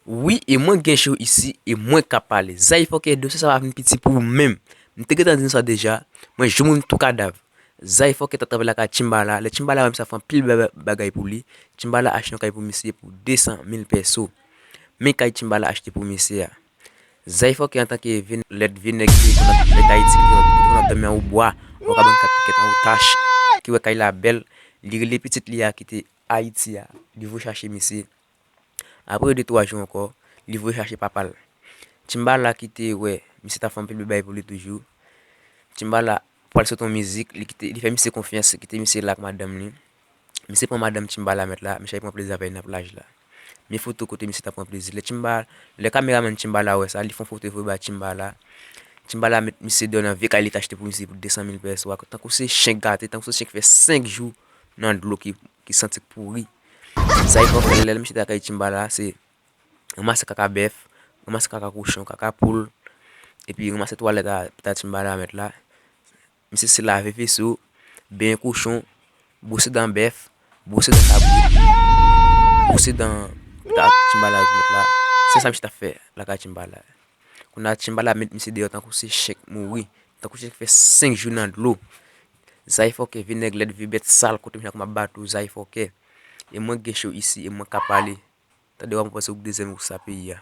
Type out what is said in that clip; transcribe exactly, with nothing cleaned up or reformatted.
Wi, e mwen gen cho isi, e mwen k ap pale. Zay Fòkè, dosye sa pa vin piti pou ou menm. M te gentan di nou sa deja, mwen jwenn moun tou kadav. Zay Fòkè t ap travay lakay Timbala. Lè Timbala wè misye ap fè anpil ba-, bagay pou li, Timbala achte yon kay pou misye pou de san mil pèso. Men kay Timbala achte pou misye a. Zay Fòkè antanke vye nèg, lèd vye nèg ki te konn ap, lèd Ayiti ki te konn ap dòmi anwo bwa, anwo kabann kat pikèt, anwo tach, ki wè kay la bèl, li rele pitit li a ki te Ayiti a, li voye chache misye. Apre de twa jou ankò, li voye chache papa l. Timbala ki te wè misye t ap fè anpil bèl bagay pou li toujou. Timbala pral sot yon mizik, li kite, li fè misye konfyans, kite misye la ak madanm li. Misye pran madanm Timbala mèt la, misye al pran plezi avè l nan plaj la. Men foto kote misye t ap pran plezi. Lè Timbala, lè kameramann Timbala wè sa, li fè yon foto voye ba Timbala. Timbala met misye deyò nan vye kay li t achte pou misye pou de san mil pèso a, tankou se chen gate, tankou se chen ki fè senk jou nan dlo ki, ki santi k pouri. Zay Fòkè, lè misye te lakay Timbala, se ranmase kaka bèf, ranmase kaka kochon, kaka poul, epi ranmase twalèt a, ta Timbala mèt la. Misye se lave veso, benyen kochon, bwose dan bèf, bwose dan kabrit, bwose dan ta Timbala mèt la. Se sa misye t ap fè lakay Timbala. Kounye a Timbala met misye deyò tankou se chen k mouri, tankou chen k fè senk jou nan dlo. Zay Fòkè, vye nèg lèd, vye bèt sal, kote m ap bat ou, Zay Fòkè. E mwen gen cho isi, e mwen k ap pale. Tande w ap panse ou k dezyèm ou sa peyi a.